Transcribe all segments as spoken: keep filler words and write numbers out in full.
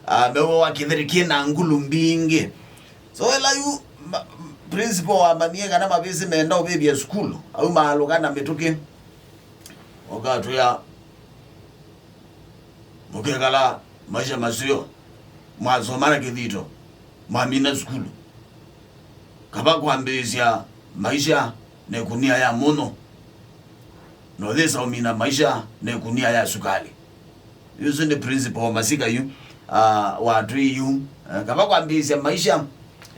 Ah, mew'e wa kĩtheri kĩ na ngulu mbingĩ. So ĩla yu ma, principal wamanyie kana mavĩsĩ menda ũvĩvya sukulu, aumaalũka na mĩtũkĩ. Ũkatwĩa, mũkekala maisha maseo, mwasoma na kĩthito, mwamina sukulu. Kava kwambĩĩsya maisha na ĩkunia ya mũnyũ, na ũyĩsa ũmina maisha na ĩkunia ya sukalĩ. Yu ũsu nĩ principal Masika yu, ah, wa Atwii yu. Eh, kava kwambĩĩsya maisha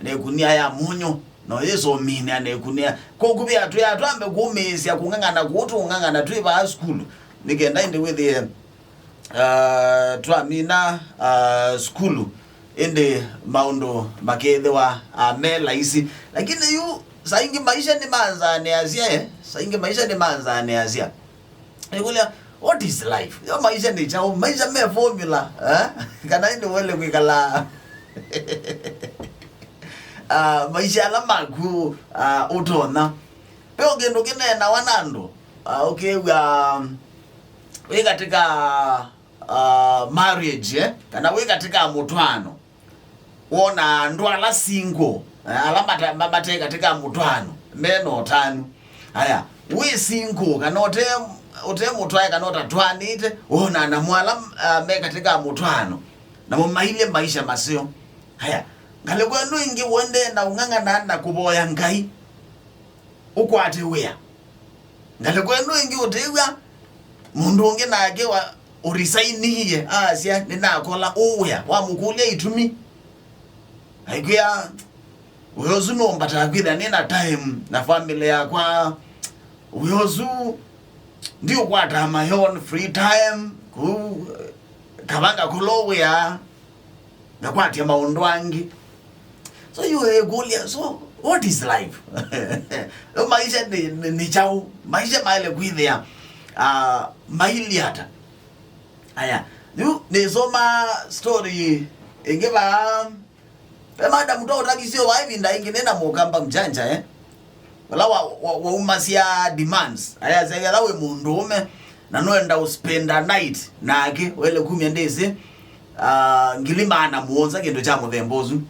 na ĩkunia ya mũnyũ, na ũyĩsa ũmina na ĩkunia. Kũkuvĩ Atwii aa twambe kũmĩĩsya kũng'ang'ana kũu tũng'ang'ana twĩ vaa sukulu, nĩ kenda ĩndĩ wĩthĩe, ah, twamina, ah, sukulu, ĩndĩ maũndũ makethĩwa, ah, me laisi. Lakini yu saa ingĩ maisha nĩmanzaanĩasya, eh? Saa ingĩ maisha nĩmanzaanĩasya. Nĩkũlya, what is life? Yo maisha nĩ kyaũ? Maisha me formula, eh? Kana ĩndĩ wele kwĩkala, ah, maisha ala maku, ah, ũtonya. Ve o kĩndũ kĩneenawa na andũ, ah, ũkĩw'a wĩ katika, ah, marriage, eh? Kana wĩ katika mũtwaano. Wona andũ ala single, eh, ala mata, ma- mate katika mũtwaano, me na ũtanu. Aya, wĩ single, kana ũte, ũte mũtwae, kana ũtatwanĩte, wona namo ala, ah, me katika mũtwaano, namo mailye maisha maseo. Aya, ngalĩko ĩno ĩngĩ ũendee na ũng'ang'ana na kũvoya Ngai ũkwate wĩa. Ngalĩko ĩno ĩngĩ ũtĩw'a mũndũ ũngĩ nake wa ũresignie, asya, "Nĩnakola ũũ wĩa," wamũkũlya itumi. Aikwĩa, "Wĩa ũsu nũmbataa kwĩthĩa nĩ na time na family yakwa. Wĩa ũsu ndiũkwataa my own free time, kũu kavanga kũla wĩa." Ngakwatya maũndũ angĩ. So yu ĩkũlya, so what is life? Yo maisha nĩ, nĩ, nĩ kyaũ? Maisha maĩle kwĩthĩa, ah, mailyĩ ata? Aya, yu nĩsoma story ĩngĩ vaa. Ve madam twaũtakisye vaa ĩvinda ĩngĩ nĩ na mũkamba mjanja, eh? Vala wa, wa, waumasya demands. Ayasya, ethĩwa wĩ mũndũũme na nũenda ũspend a night nake, wele kumya ndĩsĩ, ah, ngili maana mũonza, kĩndũ kya mũthemba ũsu.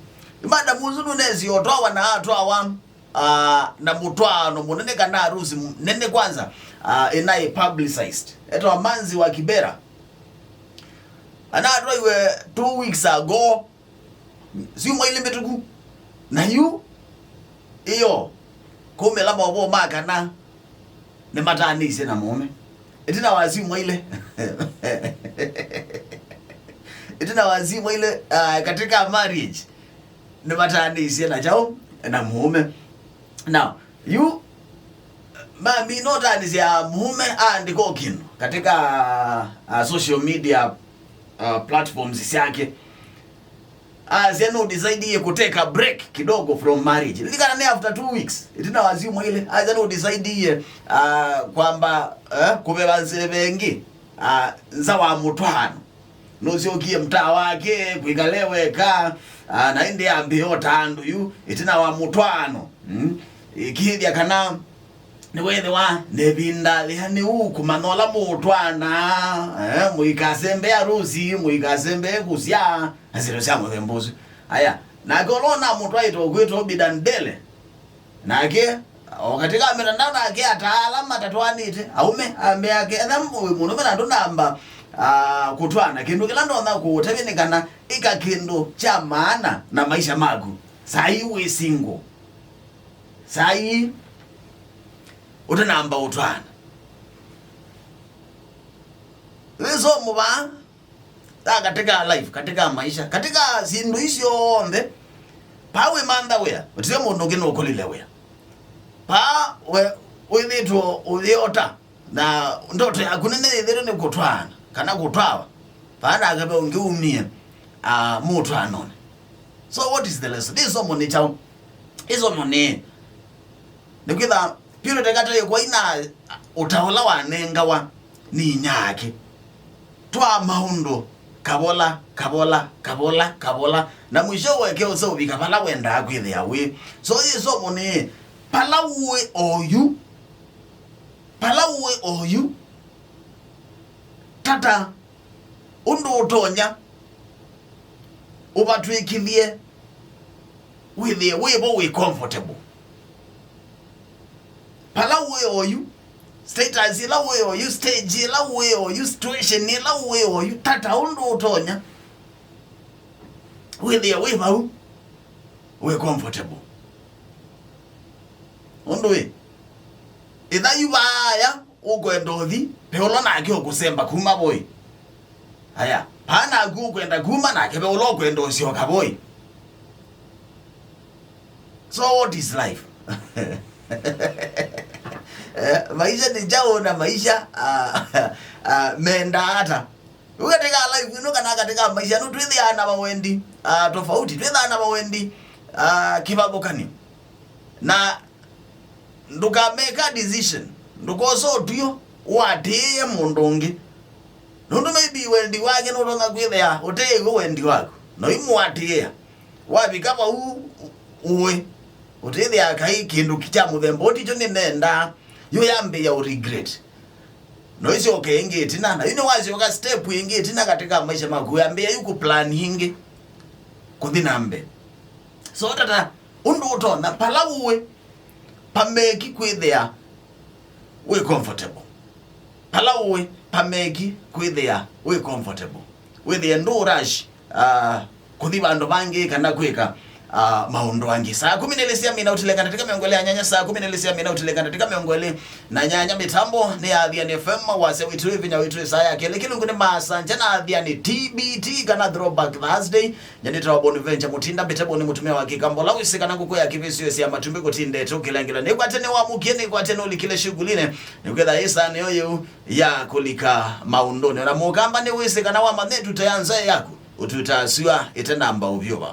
Madam ũsu nũnesie ũtwawa na atwawa, ah, na mũtwaano mũnene kana harusi nene kwanza, ah, ĩnaĩ publicized. Etawa Manzi wa Kibera. Anatwaiwe two weeks ago. Syumwa ilĩ mĩtũku. Na yu, ĩyo, kumĩla maũvoo ma kana nĩmataanĩisye na mũũme. Ĩtina wa syumwa ilĩ. Ĩtina wa syumwa ilĩ, ah, katika marriage, nĩmataanĩisye na kyaũ? Na mũũme. Now, yu, mami, no ũtaanĩsya mũũme aandĩka o kĩndũ katika, ah, social media, ah, platforms syake. Asya no decide ye kuteka break kidogo from marriage. Lilikana ni after two weeks. Itina wa syumwa ile. Asya no decide ye, ah, kwamba, eh, kuveva nzeve ingi, ah, nza wa mutwano. Nusyokie mtaa wake, kwikale weka, ah, na indi ambio ta andu yu, itina wa mutwano. Mm? Ikithya kana nĩwĩthĩwa nĩ ĩvinda yĩanĩu kũmanya ũla mũũtwaana, eh, mũikasembee arusi, mũikasembee kũsyaa, na syĩndũ sya mũthemba ũsu. Aya, nake ũla ũnamũtwaĩte ũkwĩtwa Bidan Dele, nake o katika mitandao nake ataa ala matatwaanĩte, aũme, amea ake, etha wĩ mũndũme na ndũnamba, ah, kũtwaana, kĩndũ kĩla ndonya kũũtavya nĩ kana ĩka kĩndũ kya maana na maisha maku. Saa ii wĩ single. Saa ii, ũtanamba ũtwaana. Wĩ somo vaa, ta katika life, katika maisha, katika syĩndũ ii syonthe, paa wĩmantha wĩa, ũtĩsya mũndũ ũngĩ nũkũlile wĩa. Paa we wĩthĩtwe ũyĩota, na ndoto yaku nene yĩthĩtwe nĩ kũtwaana, kana kũtwawa. Vaa nake ve ũngĩ umie, ah, mũtwaanonĩ. So what is the lesson? Ĩsomo nĩ kyaũ? Ĩsomo nĩ, nĩkwĩtha Purity Kataĩ kwaina ũtao ũla wanengawa nĩ inyake. Twaa maũndũ kavola, kavola, kavola, kavola, na mwisho weke ũseũvika vala wendaa kwĩthĩa wĩ. So ĩsomo nĩ, pala ũĩ oyu, pala ũĩ oyu, tata ũndũ ũtonya Ũvatw'ĩkĩthye wĩthĩe wĩ vo wĩ comfortable. Pala wĩ oyu, status ĩla wĩ oyu, stage ĩla wĩ oyu, situation ĩla wĩ oyu, tata ũndũ ũtonya wĩthĩe wĩ vau wĩ comfortable. Ũndũ ĩ, ĩtha yu vaaya ũkwenda ũthi, ve ũla nake ũkũsemba kuma voi. Aya, paa naku ũkwenda kuma, nake ve ũla ũkwenda ũsyoka voi. So what is life? Eh, maisha ni chao na maisha, ah, ah, menda ata. Ũkatika life ino kana katika maisha no twĩthĩaa na mawendi, ah, tofauti, twĩthĩaa na mawendi, ah, kĩvathũkanyo. Na ndũkameka decision, ndũkosa ũtw'o ũatĩĩe mũndũ ũngĩ. Nũndũ maybe wendi wake nũtonya kwĩthĩa ũteĩw'o wendi waku. Na ũimũatĩĩa. Wavika vau ũĩ, ũtĩthĩa kaĩ kĩndũ kya mũthemba ũtikyo nĩnendaa, yu yambĩĩa ũ regret. No ĩsyoke ĩngĩ ĩtina, na yu nĩwasyoka step ĩngĩ ĩtina katika maisha maku, yambĩĩa yu kũ plan ĩngĩ kũthi na mbee. So tata, ũndũ ũtonya, pala ũĩ, pameki kwĩthĩa wĩ comfortable. Pala ũĩ, pameki kwĩthĩa wĩ comfortable. Wĩthĩe ndũ rush, ah, kũthi vandũ vangĩ kana kwĩka, ah, maũndũ angĩ. Saa kumi na ilĩ sya mina ũtileka ndatĩka mĩongo ĩlĩ na nyanya, saa kumi na ilĩ sya mina ũtileka ndatĩka mĩongo ĩlĩ na nyanya. Mĩtambo nĩ ya Athiani F M, wasya witũ wĩ vinya witũ ĩsaa ya kelĩ. Kĩlungu nĩ Maasanje na Athiani T B T kana Throwback Thursday. Nyanĩtawa Bonaventure Mutinda, mbĩte Boni mũtumĩa wa Kĩkamba, ũla wĩsĩ kana ngũkũ ya kĩvĩsĩo sya matumbĩ kũtinda ĩtũkĩlangĩla. Nĩkwate nĩwamũkie, nĩkwate nũlikile shughulini, nĩkwĩtha ĩsaa nĩyo yĩu ya kũlika maũndũnĩ. Ona mũkamba nĩwĩsĩ kana wamanya ĩtuta ya nzae yaku, ũtutaa sua ĩtenamba ũvyũva.